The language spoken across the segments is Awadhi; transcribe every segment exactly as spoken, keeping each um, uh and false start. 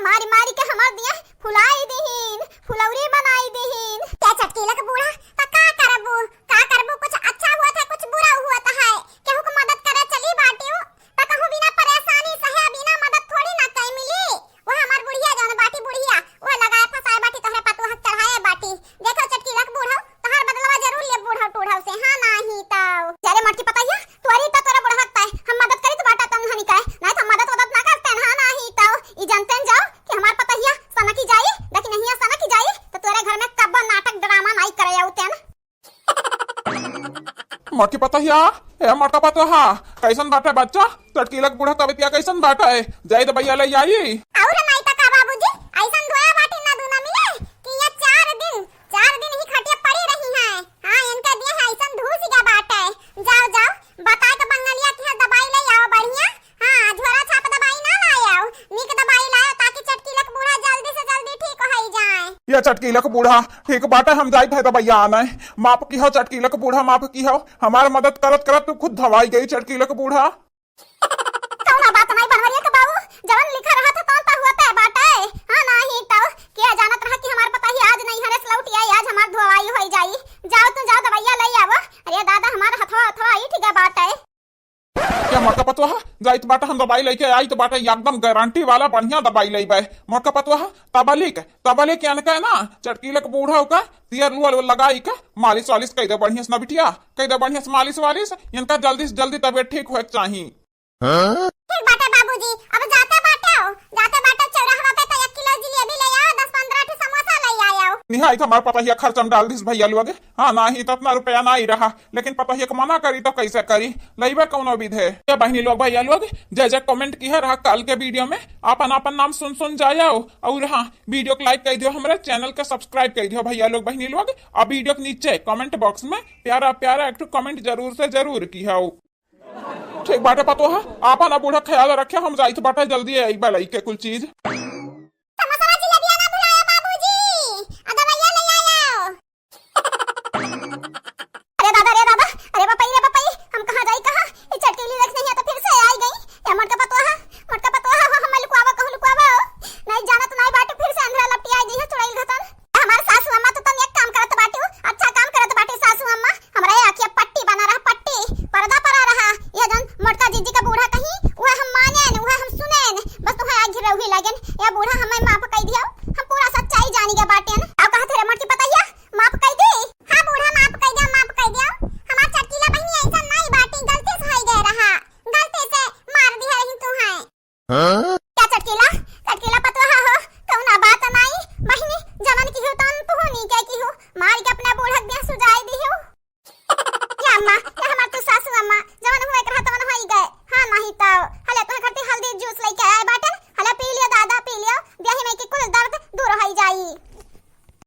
मारी मारी के हमार दिया फुलाई दिहिन, फुलौरी बनाई दिहिन। क्या चटकीला के बूढ़ा, त का करबू, का करबू? कुछ अच्छा हुआ था, कुछ बुरा हुआ था है। केहू के मदद करे चली बाटिउ, त कहूँ बिना परेशानी सहे, बिना मदद थोड़ी ना कई मिली। वो हमार बुढ़िया जौन बाटी बुढ़िया, वो लगाए फंसाए बाटी, तोहरे पतोह के चढ़ाए बाटी। देखो चटकीला के बूढ़ा, तोहार बदलवा जरूर लेब बूढ़ा टूढ़ा से, हाँ नाही तौ। जा रे मोटकी पतोहिया, तोरी त तोरा बुढ़वा के हम मदद करी त बाटा तन हनी काहे, नाही त मदद वदद ना करते, हाँ नाही तौ। ई जानते न जाओ कि हमार पतोहिया सनकी जाई, दखिनहिया सनकी जाई, त तोरे घर में कब्बो नाटक ड्रामा नाही करे आउते न। मोटकी पतोहिया, ए मोटका पतोहा, कैसन बाटे बच्चा? चटकीला के बूढ़ा तबियतिया कैसन बाटे? जाई दवाइया ले आई। और नाही त का बाबूजी, ऐसन धोया बाटी ना दूना मिले कि ये चार दिन, चार दिन ही खटिया पड़ी रही हैं। हाँ, इनका दिया है ऐसन धूस गया बाटे। जाओ, जाओ, बता के बंगलिया की है दवाई ले आओ बढ़िया। हाँ, झोरा छाप दवाई ना लाए आओ, नीक दवाई लाओ ताकि चटकीला के बूढ़ा जल्दी से जल्दी ठीक हो जाए। ये चटकीला के बूढ़ा ठीक बाटे, हम जाइत है दवाइया आने। माफ किहो चटकीला के बूढ़ा, माफ किहो, हमार मदद करत करत तू खुद धवाई गई चटकीला के बूढ़ा। कौनो बात नाही बनवरिया के बाबू, जवन लिखा रहा था तौन त हुआ तय बाटे। हाँ नाही तौ, क्या जानत रहा कि हमार पतोहिया आज नैहरे से लौटी आई, आज हमार धोवाई होई जाई। जाओ तू जाओ दवाइया ले आवो। अरे दादा हमार हथवा हथवा आई ठीक बाटे। क्या मोटका पतोहा, जाइत बाटे हम दवाई लेके आइत बाटे, एकदम गारंटी वाला बढ़िया दवाई लेबे। मोटका पतोहा, तबलिक, तबलिक यानी के ना, चटकीला के बूढ़ा का तेल उल लगाई के मालिश वालिश कई दे बढ़िया से ना बिटिया, कई दे बढ़िया से मालिश वालिश, इनका जल्दी से जल्दी तबियत ठीक होए के चाही। ठीक बाटे बाबूजी, अब जाते बाटे हो, जाते बाटे चौराहा पे तो एक किलो जिलेबी ले आओ, दस पन्द्रह ठो समोसा ले आओ। निहाई तो हमार पतोहिया खर्चा में डाल दिस भैया लोग। हाँ, नाही त इतना रुपया नाही रहा, लेकिन पतोहिया के मना करी तो कैसे करी, लइबे कौनो विधे। ये बहिनी लोग, भैया लोग, जे जे comment किहे रहा काल के video में, आपन आपन नाम सुन सुन जायो। और हाँ, video को like कर दियो, हमारे channel के subscribe कर दियो भैया लोग, बहिनी लोग। और video के नीचे comment box में प्यारा प्यारा एक ठो comment जरूर से जरूर किहो। ठीक बाटे पतोहा, आपन आ बूढ़ा ख्याल रखे, हम जाइत बाटे जल्दी आई बलाई के कुल चीज। समोसा जिलेबिया ना भुलाया बाबूजी, आ दवाइया ले आयो। अरे दादा, अरे दादा, अरे बपई, रे बपई, हम कहाँ जाई कहाँ? ई चटकीली देख नहीं है तो फिर से आई गई। या मोटका पतोहा, मोटका पतोहा हो, हम लुकवावा, कहूँ लुकवावा हो। नहीं जानत नहीं बाटे, फिर से अंधेरा लपटी आई गई है चुड़ैल घतन। हमार सासू अम्मा तो तन एक काम करत बाटी, अच्छा काम करत बाटी सासू अम्मा। हमरा ये आँखिया पट्टी बना रहा, पट्टी, पर्दा परा रहा। ये जन मोटका जीजी का बूढ़ा कहीं, वह हम मानेन, वह हम सुनेन, बस तुम्हें आग घिरौही लागेन। या बूढ़ा हमें माफ कई दियो, हम पूरा सच्चाई जानी गए बाटेन। अब कहा तेरे मोटकी पतोहिया, माफ कई दी? हाँ बूढ़ा, माफ कई दियो, माफ कई दियो। हमार चटकीला बहिनी ऐसा नहीं बाटी, गलती से होई गए रहा, गलती से मार दिया रही तू है। हाँ? क्या चटकीला, चटकीला पतोहा हो, कौना बात नाई, बहिनी, जवन किहू तवन तुहू नीके किहू, मार के अपने बूढ़क दिया सुजाई दिहू। या अम्मा, या हमार तू सासू अम्मा, जवन हुए करहा तवन होई गए। हाँ, नाही ताओ, हले तुहे खातिर हल्दी जूस लेके आए बाटन, हले पी लियो दादा, पी लियो, ब्याही में की कुल दर्द दूर होई जाई।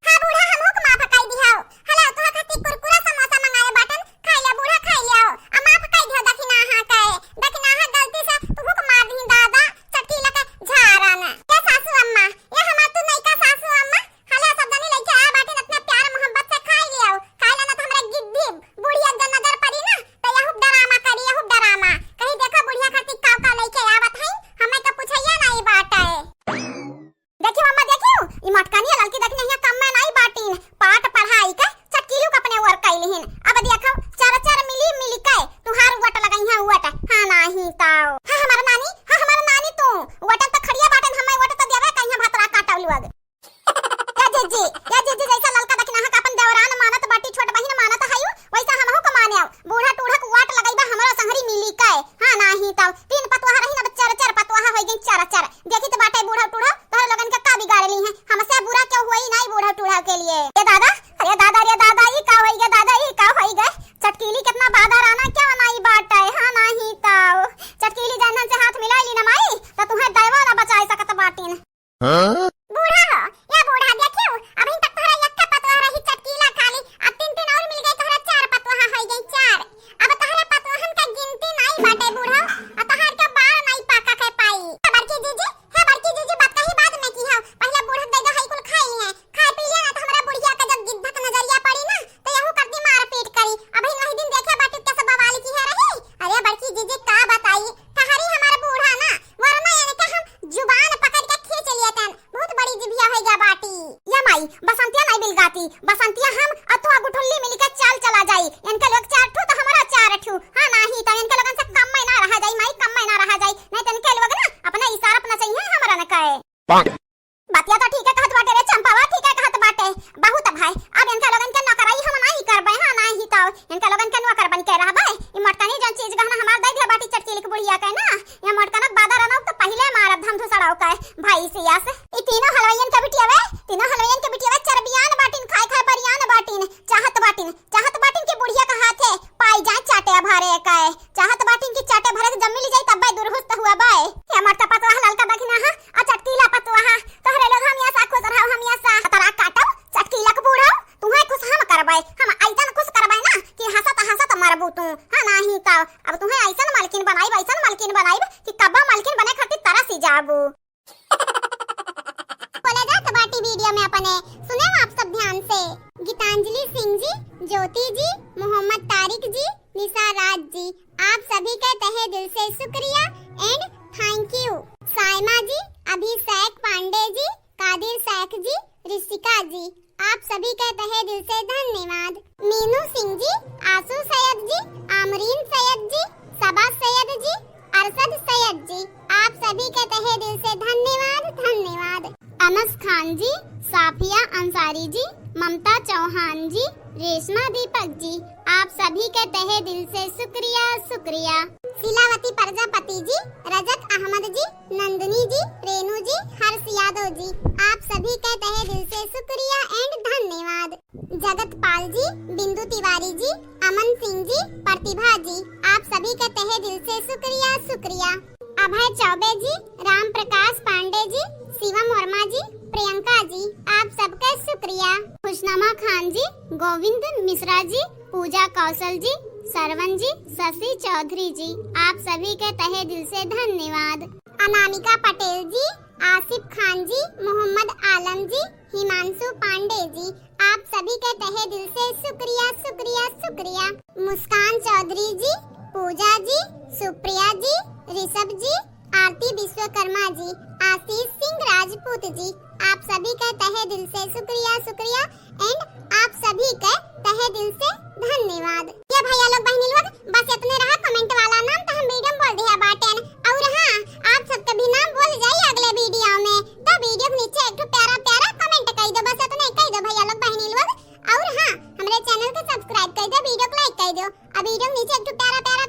हाँ बूढ़ा, हमहू के माफ कई दिहाओ। हला, तोहर खातिर कुरकुरा समोसा मंगाए बाटन, खाई ले बूढ़ा, खाई ले आओ। आ माफ कई दिहो दखिनाहा के। दखिनाहा गलती से तुहू के मार दिही दादा, चटकीला के झारन। ए सासू अम्मा, ए हमार तू नइका सासू अम्मा, हला सब जनी लइके आ बाटिन, इतना प्यार मोहब्बत से खाई ले आओ। खाई ले ना तो हमरा गिद्धी बुढ़िया के नजर पड़ी ना, तो यहू डरामा करी, यहू डरामा। कहीं देखो बुढ़िया खातिर का का लइके आवत हई, हमें तो पूछैया नहीं बाटे। देखियो अम्मा, देखियो, ई मोटकनिया ललकी दखिनहिया कम में नाई बाटिन, पाठ पढ़ाई के चटकीलू के अपने ओर कइलिहिन। अब देखो, चार चार मिली मिली के तुहार वोट लगइहैं वोट। हाँ नाही ताओ। हाँ हमार नानी, हाँ हमार नानी तू, वोट त खड़िया बाटिन, हमें वोट त देवे कइहैं भतरा काटल लोग। या जीजी, या जीजी, जैसा ललका दखिनहा का अपन देवरान मानत बाटी, छोट बहिन मानत हयू, वैसा हमहू को माने। बूढ़ा टूढ़क वाट लगइबा हमरो संहरी मिली के। हाँ, नाही तौ तीन पतवाह रही ना, अब चार चार पतवाह होइ गई, चार चार। देखी तो बाटे बूढ़ा टूढ़ा, तोहरे लोगन के का बिगाड़ ली है? हमसे बुरा क्यों हुआ ही नाही बूढ़ा टूढ़ा के लिए। ए दादा, अरे दादा, अरे दादा, ई का होई गे दादा, ई का होई गे? चटकीली कितना बादर आना क्या नाही बाटे? हाँ, नाही तौ चटकीली जैनन से हाथ मिलाई ली ना माई, तो तुम्हें दैवा ना बचाई सकत बाटिन। हाँ? बूढ़ा हो, या बूढ़ा देखियो, अभी तक तोहरा यक्का पतवाह रही चटकीला खाली, अब तीन तीन और मिल गई तोहरा चार पतवाह होइ गई चार। अब तोहरे पतवाहन का गिनती नाई बाटे बूढ़ा, आ तोहार के बार नाई पाका के पाई। हे बड़की जीजी, हे बड़की जीजी, बात कही बाद में की हो, पहले बूढ़ा दे दो हई कुल खाई है, खाए पी लिया ना तो हमरा बुढ़िया का जब गिद्धक नजरिया पड़ी ना, तो यहू कर दी मारपीट करी। अभी वही दिन देखे बाटू कैसे बवाल की है रही। अरे बड़की जीजी का बताई, ठहरी हमार बूढ़ा ना, वरना इनके हम जुबान पकड़ के खींच लेतन। बसंतिया नाहीं बिलगाती, बसंतिया हम अउ तू गुठुल्ली मिलके चाल चला जाई। इनके लोग चार ठू तो हमरा चार ठू। हाँ, नाहीं तो इनके लोगन से कम में ना रहा जाई माई, कम में ना रहा जाई। नाहीं तो इनके लोग ना अपना इशारा अपना चाहिए हमरा न कहे। बतिया तो ठीक है कहत बाटे रे चंपावा, ठीक है कहत बाटे। बहुत भाई, अब इनके लोगन के नौकराई हम नाहीं करबे, हाँ, नाहीं तो इनके लोगन के नौकर बन के रहबे। ई मोटकनी जौन चीज गहना हमार दे दिया बाटी चटकीली के बुढ़िया के ना, ये मोटकना बादर रनौ तो पहिले मारब धमधुसड़ौ के भैंसिया से। ई तीनों हलवाइयन के बिटिया वे, तीनों हलवाइयन के बिटिया वे चरबियान बाटिन, खाए खाए बरियान बाटिन, चाहत बाटिन, चाहत बाटिन कि बुढ़िया का हाथे पाई जाए चाटे भरे के, चाहत बाटिन कि चाटे भरे के जब मिल जाई तब्बे दुरहुस्त हुआ बाय। हे मोटका पतोह ललका दखिना हा, आ चटकीला पतोह हा, तोहरे लोग हमिया सा खुश रहो, हमिया सा तरा काटो, चटकीला के बूढ़ो, तुम्हें खुश हम करबे, हम ऐसन खुश करबे ना कि हंसत हंसत मरबू तू। हाँ, नाहीं तो अब तुम्हें ऐसन मलकिन बनाइब, ऐसन मलकिन बनाइब कि कब्बा मलकिन बने खातिर तरसी जाबू। बोला जात बाटी वीडियो में अपने, सुने आप सब ध्यान से। गीतांजलि सिंह जी, ज्योति जी, मोहम्मद तारिक जी, निशा राज जी, आप सभी के तहे दिल से शुक्रिया and thank you। साइमा जी, अभिषेक पांडे जी, कादिर शेख जी, ऋषिका जी, आप सभी के तहे दिल से धन्यवाद। मीनू सिंह जी, आशु सैयद जी, आमरीन सैयद जी, सबा सैयद जी, अरशद सैयद जी, आप सभी के तहे दिल से धन्यवाद, धन्यवाद। अनस खान जी, साफिया अंसारी जी, ममता चौहान जी, रेशमा दीपक जी, आप सभी के तहे दिल से शुक्रिया, शुक्रिया। शीलावती प्रजापति जी, रजत अहमद जी, नंदिनी जी, रेणु जी, हर्ष यादव जी, आप सभी के तहे दिल से शुक्रिया and धन्यवाद। जगत पाल जी, बिंदु तिवारी जी, अमन सिंह जी, प्रतिभा जी, आप सभी के तहे दिल से शुक्रिया, शुक्रिया। अभय चौबे जी, राम प्रकाश पांडे जी, शिवम वर्मा जी, प्रियंका जी, आप सबके शुक्रिया। खुशनमा खान जी, गोविंद मिश्रा जी, पूजा कौशल जी, सरवन जी, शशि चौधरी जी, आप सभी के तहे दिल से धन्यवाद। अनामिका पटेल जी, आसिफ खान जी, मोहम्मद आलम जी, हिमांशु पांडे जी, आप सभी के तहे दिल से शुक्रिया, शुक्रिया, शुक्रिया। मुस्कान चौधरी जी, पूजा जी, सुप्रिया जी, ऋषभ जी, आरती विश्वकर्मा जी, आशीष सिंह राजपूत जी, आप सभी के तहे दिल से शुक्रिया, शुक्रिया and आप सभी के तहे दिल से धन्यवाद। ये भैया लोग, बहनी लोग, बस इतने रहा comment वाला नाम, तो हम वीडियो में बोल दिया बाटेन। और हाँ, आप सबके भी नाम बोल जाई अगले वीडियो में, तो वीडियो के नीचे एक ठो प्यारा प्यारा comment कई दो, बस इतने कई दो भैया लोग, बहनी लोग। और हाँ, हमरे channel के subscribe कई दो, वीडियो को like कई दो, और वीडियो के नीचे एक ठो प्यारा प्यारा